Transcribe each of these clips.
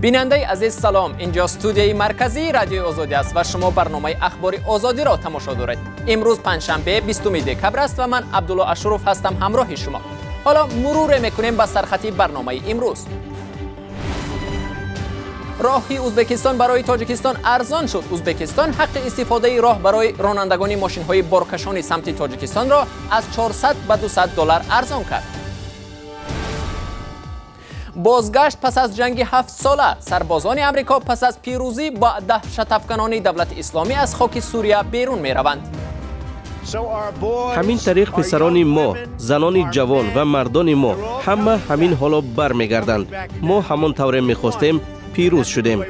Бинандаи азиз, салом. Инҷо студияи марказии Радиои Озодӣ аст ва шумо барномаи Ахбори Озодиро тамошо доред. Имрӯз панҷшанбе, 20 декабр аст ва ман Абдулло Ашуров ҳастам ҳамроҳи шумо. Ҳоло муруре мекунем ба сархати барномаи имрӯз. Роҳи Узбекистон барои Тоҷикистон арзон шуд. Узбекистон ҳаққи истифодаи роҳ барои ронандагони мошинҳои боркашони самти Тоҷикистонро аз 400 ба 200 доллар арзон кард. Бозгашт пас аз ҷанги 7-сола. Сарбозони Амрико пас аз пирӯзӣ ба даҳшатафканони давлати исломӣ аз хоки Сурия берун мераванд. Ҳамин тариқ писарони мо, занони ҷавон ва мардони мо ҳама ҳамин ҳоло бармегарданд. Мо ҳамон тавре мехостем пирӯз шудем.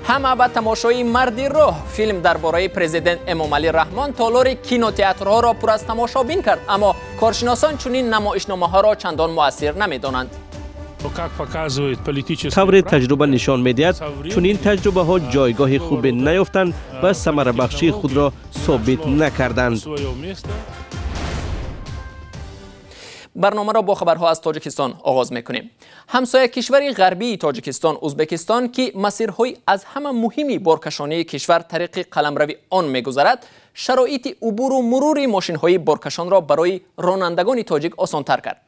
Ҳама ба тамошои «Марди роҳ». Филм дар бораи президент Эмомалӣ Раҳмон толори кинотеатрҳоро пур аз тамошобин кард, аммо коршиносон чунин намоишномаҳоро чандон муассир намедонанд. Тавре таҷриба нишон медиҳад, чунин таҷрибаҳо ҷойгоҳи хубе наёфтанд ва самарабахшии худро собит накарданд. Барномаро бо хабарҳо аз Тоҷикистон оғоз мекунем. Ҳамсоя кишвари ғарбии Тоҷикистон, Узбекистон, ки масирҳои аз ҳама муҳими боркашонии кишвар тариқи қаламрави он мегузарад, шароити убуру мурури мошинҳои боркашонро барои ронандагони тоҷик осонтар кард.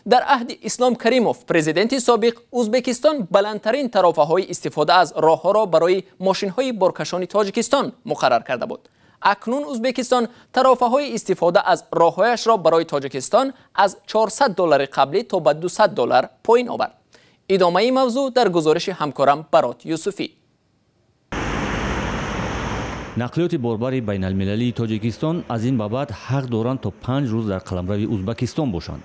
Дар аҳди Ислом Каримов, президенти собиқ, Узбекистон баландтарин тарофаҳои истифода аз роҳҳоро барои мошинҳои боркашони Тоҷикистон муқаррар карда буд. Акнун Узбекистон тарофаҳои истифода аз роҳҳояшро барои Тоҷикистон аз 400 доллари қаблӣ то ба 200 доллар поин овард. Идомаи мавзӯъ дар гузориши ҳамкорам Барот Юсуфӣ. Нақлиёти борбари байналмилалии Тоҷикистон аз ин ба баъд ҳақ доранд то 5 рӯз дар қаламрави Узбекистон бошанд.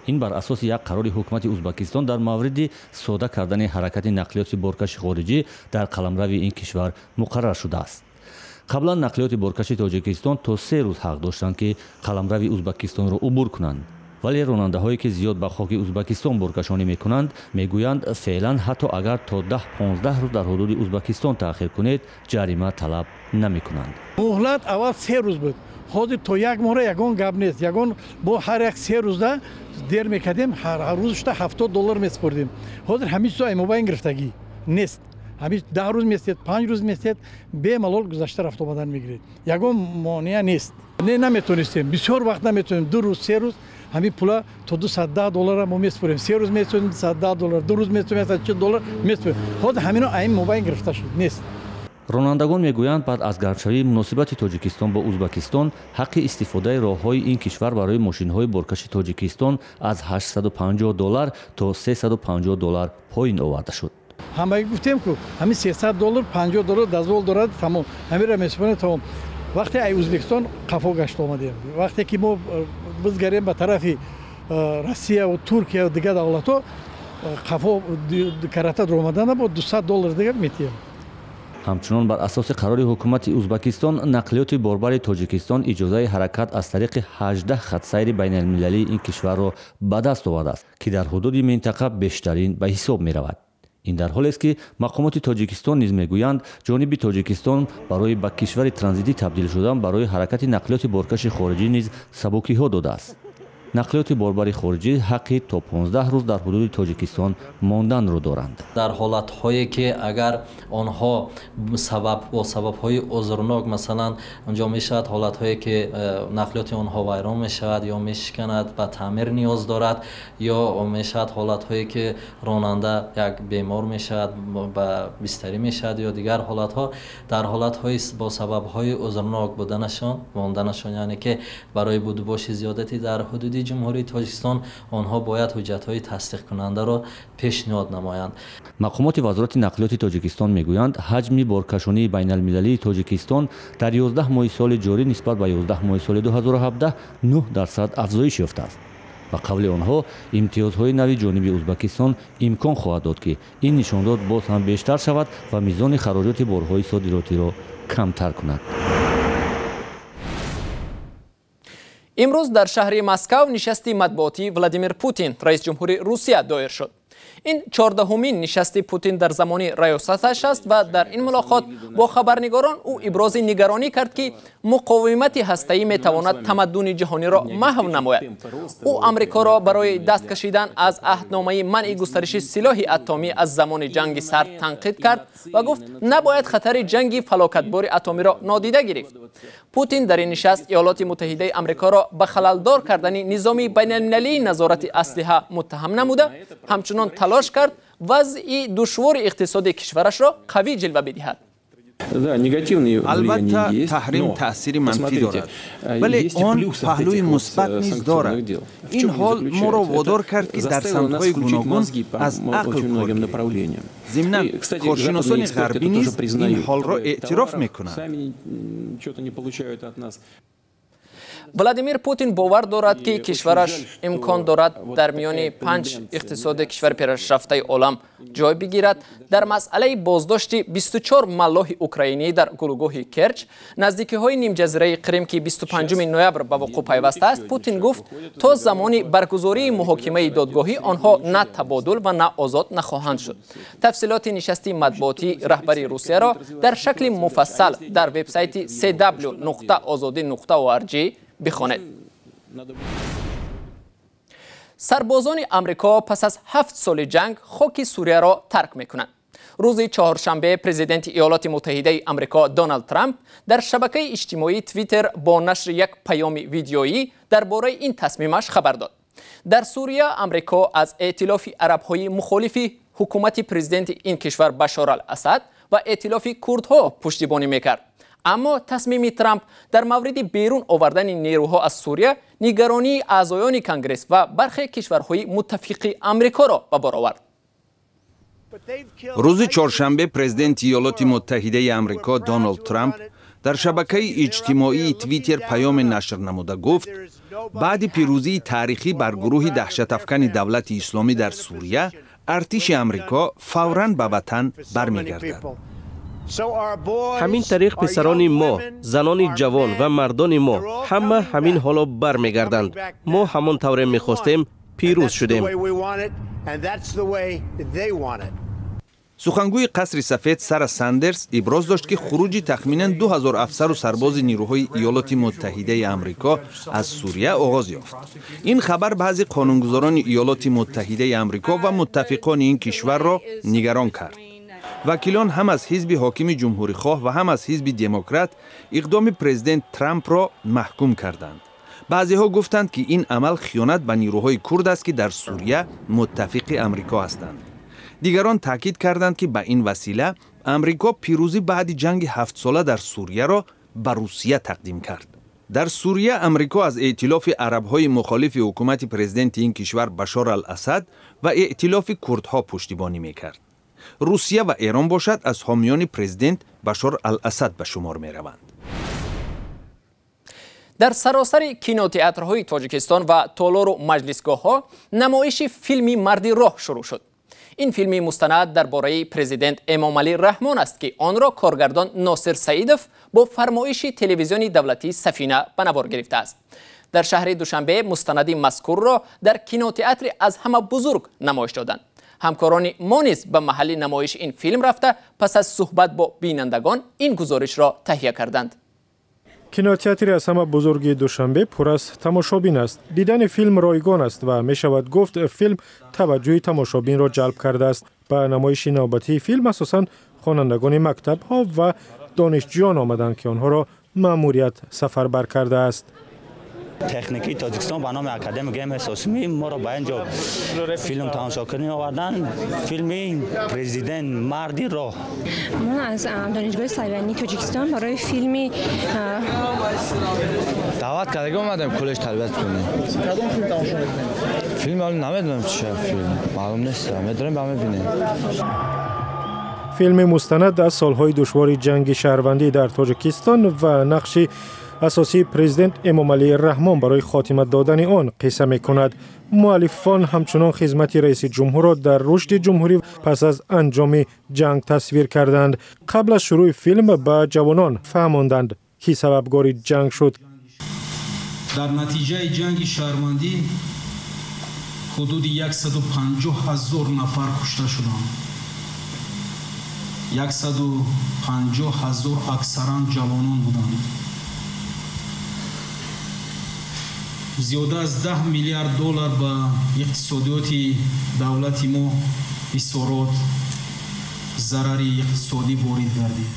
Ин бар асоси як қарори ҳукумати Узбекистон дар мавриди сода кардани ҳаракати нақлиёти боркаши хориҷӣ дар қаламрави ин кишвар муқаррар шудааст. Қаблан нақлиёти боркаши Тоҷикистон то 3 рӯз ҳақ доштанд, ки қаламрави Узбекистонро убур кунанд. Вале ронандаҳое, ки зиёд ба хоки Узбекистон боркашонӣ мекунанд, мегӯянд, феълан ҳатто агар то 10-15 рӯз дар ҳудуди Узбекистон таъхир кунед, ҷарима талаб намекунанд. Муҳлат аввал 3 рӯз буд. Ҳозир то як моҳра ягон гап нест. Ягон бо ҳар як 3 рӯзда дер мекардем, ҳар рӯз шуда 70 доллар месупурдем. Ҳозир ҳамин чизо аймобайн гирифтагӣ нест. Ҳамин 10 рӯз местед, 5 рӯз местед, бемалол гузашта рафт омадан мегиред. Ягон монеа нест. Не, наметонистем, бисёр вақт наметонем, 2 рӯз, 3 рӯз ҳамин пула то 210 доллара мо месупорем. 3 рӯз месупорем 210 доллар, 2 рӯз месупорем 140 доллар месупорем. Ҳозир ҳамино айн мобайн гирифта шуд, нест. Ронандагон мегӯянд, баъд аз гармшавии муносибати Тоҷикистон бо Узбекистон ҳаққи истифодаи роҳҳои ин кишвар барои мошинҳои боркаши Тоҷикистон аз 850 доллар то 350 доллар поин оварда шуд. Ҳамаги гуфтем, ку ҳамин 300 доллар, 50 доллар дозвол дорад, тамом. Ҳаминро месупорем, тамом. Вақте ай Узбекистон қафо гашт омадем, вақте ки мо бизгарем ба тарафи Россия ва Туркия ва дигар давлатҳо, қафо карата даромадана бо 200 доллар дигар метиҳем. Ҳамчунон бар асоси қарори ҳукумати Узбекистон нақлиёти борбари Тоҷикистон иҷозаи ҳаракат аз тариқи 18 хатсайри байналмилалии ин кишварро ба даст овардааст, ки дар ҳудуди минтақа бештарин ба ҳисоб меравад. Ин дар ҳолест, ки мақомоти Тоҷикистон низ мегӯянд, ҷониби Тоҷикистон барои ба кишвари транзитӣ табдил шудан барои ҳаракати нақлиёти боркаши хориҷӣ низ сабукиҳо додааст. Нақлиёти борбари хориҷӣ ҳаққи то 15 рӯз дар ҳудуди Тоҷикистон монданро доранд. Дар ҳолатҳое, ки агар онҳо бо сабабҳои узрнок, масалан, онҷо мешавад ҳолатҳое, ки нақлиёти онҳо вайрон мешавад ё мешиканад, ба таъмир ниёз дорад, ё мешавад ҳолатҳое, ки ронанда як бемор мешавад, ба бистарӣ мешавад ё дигар ҳолатҳо, дар ҳолатҳои бо сабабҳои узрнок буданашон, монданашон, яъне ки барои будубоши зиёдатӣ дар ҳудуди Ҷумҳурии Тоҷикистон онҳо бояд ҳуҷҷатҳои тасдиқкунандаро пешниҳод намоянд. Мақомоти Вазорати нақлиёти Тоҷикистон мегӯянд, ҳаҷми боркашонии байналмилалии Тоҷикистон дар 11 моҳи соли ҷорӣ нисбат ба 11 моҳи соли 2017 9% афзоиш ёфтааст. Ба қавли онҳо, имтиёзҳои нави ҷониби Узбекистон имкон хоҳад дод, ки ин нишондод боз ҳам бештар шавад ва мизони хароҷоти борҳои содиротиро камтар кунад. Имрӯз дар шаҳри Москав нишасти матбуотии Владимир Путин, раис ҷумҳури Русия, доир шуд. Ин 14умин нишасти Путин дар замони раёсаташ аст ва дар ин мулоқот бо хабарнигорон ӯ ибрози нигаронӣ кард, ки муқовимати ҳастаӣ метавонад тамаддуни ҷаҳониро маҳв намояд. Ӯ Амрикоро барои даст кашидан аз аҳдномаи манъи густариши силоҳи атомӣ аз замони ҷанги сард танқид кард ва гуфт, набояд хатари ҷанги фалокатбори атомиро нодида гирифт. Путин дар ин нишаст Иёлоти Муттаҳидаи Амрикоро ба халалдор кардани низоми байналмилалии назорати аслиҳа муттаҳам намуда, ҳамчунон талош кард вазъи душвори иқтисодии кишварашро қавӣ ҷилва бидиҳад. Албатта, таҳрим таъсири манфӣ дорад, вале он паҳлӯи мусбат низ дорад. Ин ҳол моро водор кард, ки дар самтҳои гуногун аз ақл кор гирем. Зимнан, коршиносони ғарбӣ низ ин ҳолро эътироф мекунанд. Владимир Путин бовар дорад, ки кишвараш имкон дорад дар миёни 5 иқтисоди кишвари пешрафтаи олам ҷой бигирад. Дар масъалаи боздошти 24 маллоҳи украинӣ дар гулӯгоҳи Керч, наздикиҳои нимҷазираи Қрим, ки 25 ноябр ба вуқӯъ пайвастааст, Путин гуфт, то замони баргузории муҳокимаи додгоҳӣ онҳо на табодул ва на озод нахоҳанд шуд. Тафсилоти нишасти матбуотии раҳбари Русияро дар шакли муфассал дар вебсайти cw.ozodi.org бихонед. Сарбозони Амрико пас аз 7 соли ҷанг хоки Сурияро тарк мекунанд. Рӯзи чоршанбе президенти Иёлоти Муттаҳидаи Амрико Доналд Трамп дар шабакаи иҷтимоии Твиттер бо нашри як паёми видеоӣ дар бораи ин тасмимаш хабар дод. Дар Сурия Амрико аз эътилофи арабҳои мухолифи ҳукумати президенти ин кишвар Башор ал-Асад ва эътилофи курдҳо пуштибонӣ мекард. Аммо тасмими Трамп дар мавриди берун овардани нерӯҳо аз Сурия нигаронии аъзоёни Конгресс ва бархе кишварҳои муттафиқи Амрикоро ба бор овард. Рӯзи чоршанбе президенти Иёлоти Муттаҳидаи Амрико Доналд Трамп дар шабакаи иҷтимоии Твиттер паёме нашр намуда гуфт, баъди пирӯзии таърихӣ бар гурӯҳи даҳшатафкани Давлати Исломӣ дар Сурия, артиши Амрико фавран ба ватан бармегардад. Ҳамин тариқ писарони мо, занони ҷавон ва мардони мо ҳама ҳамин ҳоло бармегарданд. Мо ҳамон тавре мехостем пирӯз шудем. Сухангӯи Қасри Сафед Сара Сандерс иброз дошт, ки хуруҷи тахминан 2000 афсару сарбози нирӯҳои Иёлоти Муттаҳидаи Амрико аз Сурия оғоз ёфт. Ин хабар баъзе қонунгузорони Иёлоти Муттаҳидаи Амрико ва муттафиқони ин кишварро нигарон кард. Вакилон ҳам аз ҳизби ҳокими ҷумҳурихоҳ ва ҳам аз ҳизби демократ иқдоми президент Трампро маҳкум карданд. Баъзеҳо гуфтанд, ки ин амал хиёнат ба нирӯҳои курд аст, ки дар Сурия муттафиқи Амрико ҳастанд. Дигарон таъкид карданд, ки ба ин васила Амрико пирӯзӣ баъди ҷанги 7сола дар Сурияро ба Русия тақдим кард. Дар Сурия Амрико аз эътилофи арабҳои мухолифи ҳукумати президенти ин кишвар Башор ал-Асад ва эътилофи курдҳо пуштибонӣ мекард. Русия ва Эрон бошад аз ҳомиёни президент Башор ал-Асад ба шумор мераванд. Дар саросари кинотеатрҳои Тоҷикистон ва толору маҷлисгоҳҳо намоиши филми «Марди роҳ» шурӯъ шуд. Ин филми мустанад дар бораи президент Эмомалӣ Раҳмон аст, ки онро коргардон Носир Саидов бо фармоиши телевизиони давлатии Сафина ба навор гирифтааст. Дар шаҳри Душанбе мустанади мазкурро дар кинотеатри аз ҳама бузург намоиш доданд. Ҳамкорони мо низ ба маҳалли намоиши ин филм рафта, пас аз суҳбат бо бинандагон ин гузоришро таҳия карданд. Кинотеатри аз ҳама бузурги Душанбе пур аз тамошобин аст. Дидани филм ройгон аст ва мешавад гуфт, филм таваҷҷӯҳи тамошобинро ҷалб кардааст. Ба намоиши навбатии филм асосан хонандагони мактабҳо ва донишҷӯён омаданд, ки онҳоро маъмурият сафарбар кардааст. Техникии Тоҷикистон ба номи академик М.С. Осимӣ моро ба ин ҷо филм тамошокунӣ овардан. Филми «Президент марди роҳ». Мо аз Донишгоҳи славянии Тоҷикистон барои филми даъват кардаги омадем коллеҷ тарбият кунем. Кадом филм тамошо мекунем? Филм ҳоло намедонам чи филм, маълум нест, медонем ба мебинем. Филми мустанад аз солҳои душвори ҷанги шаҳрвандӣ дар Тоҷикистон ва нақши асосии президент Эмомалӣ Раҳмон барои хотима додани он қисса мекунад. Муаллифон ҳамчунон хизмати раиси ҷумҳурро дар рушди ҷумҳурӣ пас аз анҷоми ҷанг тасвир карданд. Қабл аз шурӯъи филм ба ҷавонон фаҳмонданд, ки сабабгори ҷанг шуд. Дар натиҷаи ҷанги шаҳрвандӣ Ҳудуди 150 ҳазор нафар кушта шуданд. 150 ҳазор аксаран ҷавонон буданд. Зиёда аз 10 миллиард доллар ба иқтисодиёти давлати мо исорот, зарари иқтисодӣ ворид гардид.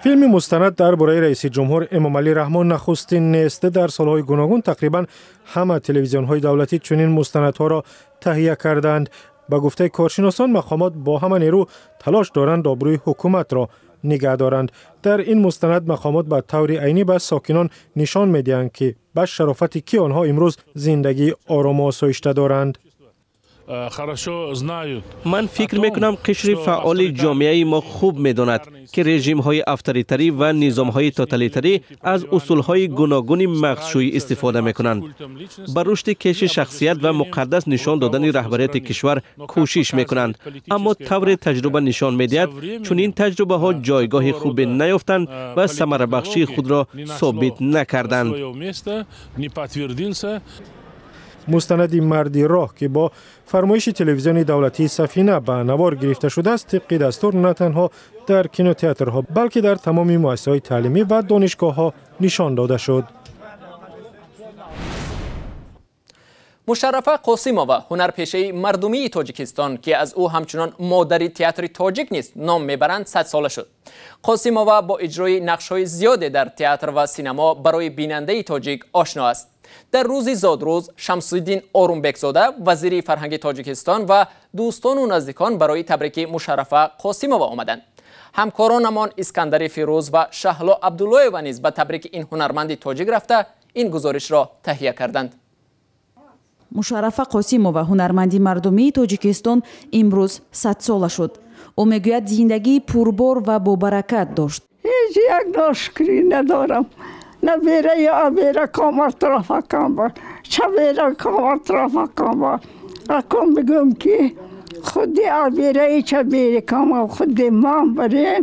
Филми мустанад дар бораи раиси ҷумҳур Эмомалӣ Раҳмон нахустин нест. Дар солҳои гуногун тақрибан ҳама телевизионҳои давлатӣ чунин мустанадҳоро таҳия карданд. Ба гуфтаи коршиносон, мақомот бо ҳама нерӯ талош доранд обрӯи ҳукуматро нигаҳ доранд. Дар ин мустанад мақомот ба таври айнӣ ба сокинон нишон медиҳанд, ки ба шарофати ки онҳо имрӯз зиндагии орому осоишта доранд. Ман фикр мекунам, қишри фаъоли ҷомеаи мо хуб медонад, ки режимҳои авторитарӣ ва низомҳои тоталитарӣ аз усулҳои гуногуни мағзшӯӣ истифода мекунанд. Ба рушди кеши шахсият ва муқаддас нишон додани раҳбарияти кишвар кӯшиш мекунанд, аммо тавре таҷруба нишон медиҳад, чунин таҷрубаҳо ҷойгоҳи хубе наёфтанд ва самарабахшии худро собит накарданд. Мустанади «Марди роҳ», ки бо фармоиши телевизиони давлатии Сафина ба навор гирифта шудааст, тибқи дастур на танҳо дар кинотеатрҳо, балки дар тамоми муассисаҳои таълимӣ ва донишгоҳҳо нишон дода шуд. Мушаррафа Қосимова, ҳунарпешаи мардумии Тоҷикистон, ки аз ӯ ҳамчунон модари театри тоҷик низ ном мебаранд, 100 сола шуд. Қосимова бо иҷрои нақшҳои зиёде дар театр ва синемо барои бинандаи тоҷик ошно аст. Дар рӯзи зодрӯз Шамсиддин Орумбекзода, вазири фарҳанги Тоҷикистон, ва дӯстону наздикон барои табрики Мушаррафа Қосимова омаданд. Ҳамкоронамон Искандари Фирӯз ва Шаҳло Абдуллоева низ ба табрики ин ҳунарманди тоҷик рафта ин гузоришро таҳия карданд. Мушаррафа Қосимова, ҳунарманди мардумии Тоҷикистон, имрӯз 100 сола шуд. Ӯ мегӯяд, зиндагии пурбор ва бобаракат дошт. Ҳеҷ як ношукрӣ надорам. Набера ё абера ком атрофакам ба, чабера ком атрофакам ба. Аком бигӯм, ки худи абераи чабери кам, худи ман барен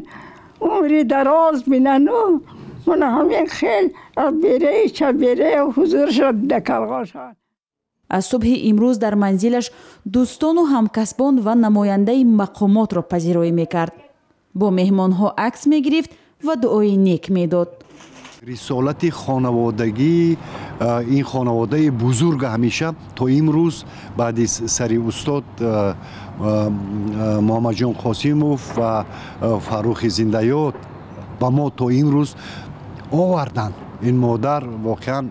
умри дароз бинану мана ҳамин хел абераи чабераи ҳузурша дакалғошад. Аз субҳи имрӯз дар манзилаш дӯстону ҳамкасбон ва намояндаи мақомотро пазироӣ мекард. Бо меҳмонҳо акс мегирифт ва дуои нек медод. Рисолати хонаводагӣ, ин хонаводаи бузург ҳамеша то имрӯз баъди сари устод Муҳаммадҷон Қосимов ва Фаррухи зиндаёт ба мо то имрӯз оварданд. Ин модар воқеан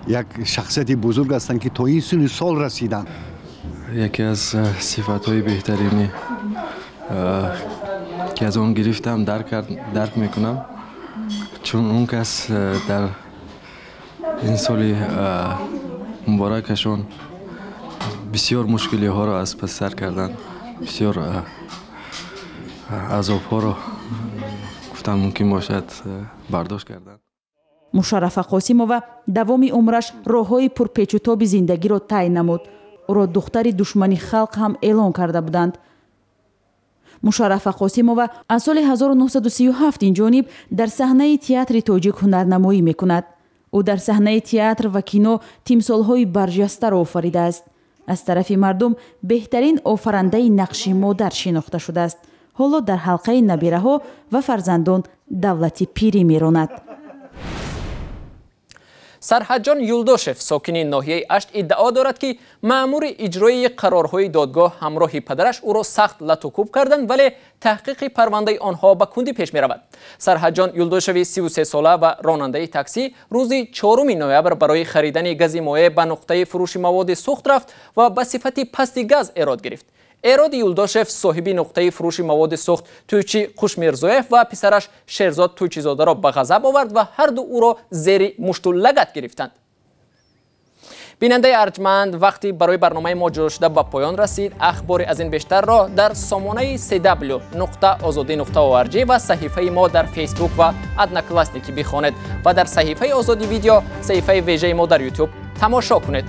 як шахсияти бузург ҳастанд, ки то ин синни сол расиданд. Яке аз сифатҳои беҳтарини, ки аз он гирифтам, дарк мекунам, чун он кас дар ин соли муборакашон бисёр мушкилиҳоро аз пас сар карданд, бисёр азобҳоро, гуфтан мумкин бошад, бардошт карданд. Мушаррафа Қосимова давоми умраш роҳҳои пурпечутоби зиндагиро тай намуд. Ӯро духтари душмани халқ ҳам эълон карда буданд. Мушаррафа Қосимова аз соли 1937 инҷониб дар саҳнаи театри тоҷик ҳунарнамоӣ мекунад. Ӯ дар саҳнаи театр ва кино тимсолҳои барҷастаро офаридааст. Аз тарафи мардум беҳтарин офарандаи нақши модар шинохта шудааст. Ҳоло дар ҳалқаи набираҳо ва фарзандон давлати пирӣ меронад. Сарҳадҷон Юлдошев, сокини ноҳияи Ашт, иддао дорад, ки маъмури иҷроии қарорҳои додгоҳ ҳамроҳи падараш ӯро сахт латукӯб карданд, вале таҳқиқи парвандаи онҳо ба кундӣ пеш меравад. Сарҳадҷон Юлдошеви 33 сола ва ронандаи таксӣ рӯзи 4 ноябр барои харидани гази моеъ ба нуқтаи фурӯши маводи сӯхт рафт ва ба сифати пасти газ эрод гирифт. Эроди Юлдошев соҳиби нуқтаи фурӯши маводи сӯхт Тӯйчи Қушмирзоев ва писараш Шерзод Тӯйчизодаро ба ғазаб овард ва ҳарду ӯро зери мушту лагат гирифтанд. Бинандаи арҷманд, вақти барои барномаи мо ҷудо шуда ба поён расид. Ахбори аз ин бештарро дар сомонаи cw.ozodi.org ва саҳифаи мо дар Фейсбук ва Одноклассники бихонед ва дар саҳифаи Озодӣ видео, саҳифаи вежаи мо дар Ютуб тамошо кунед.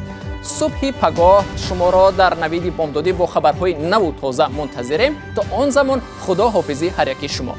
Субҳи пагоҳ шуморо дар навиди бомдодӣ бо хабарҳои наву тоза мунтазирем. То он замон худо ҳофизи ҳар яки шумо.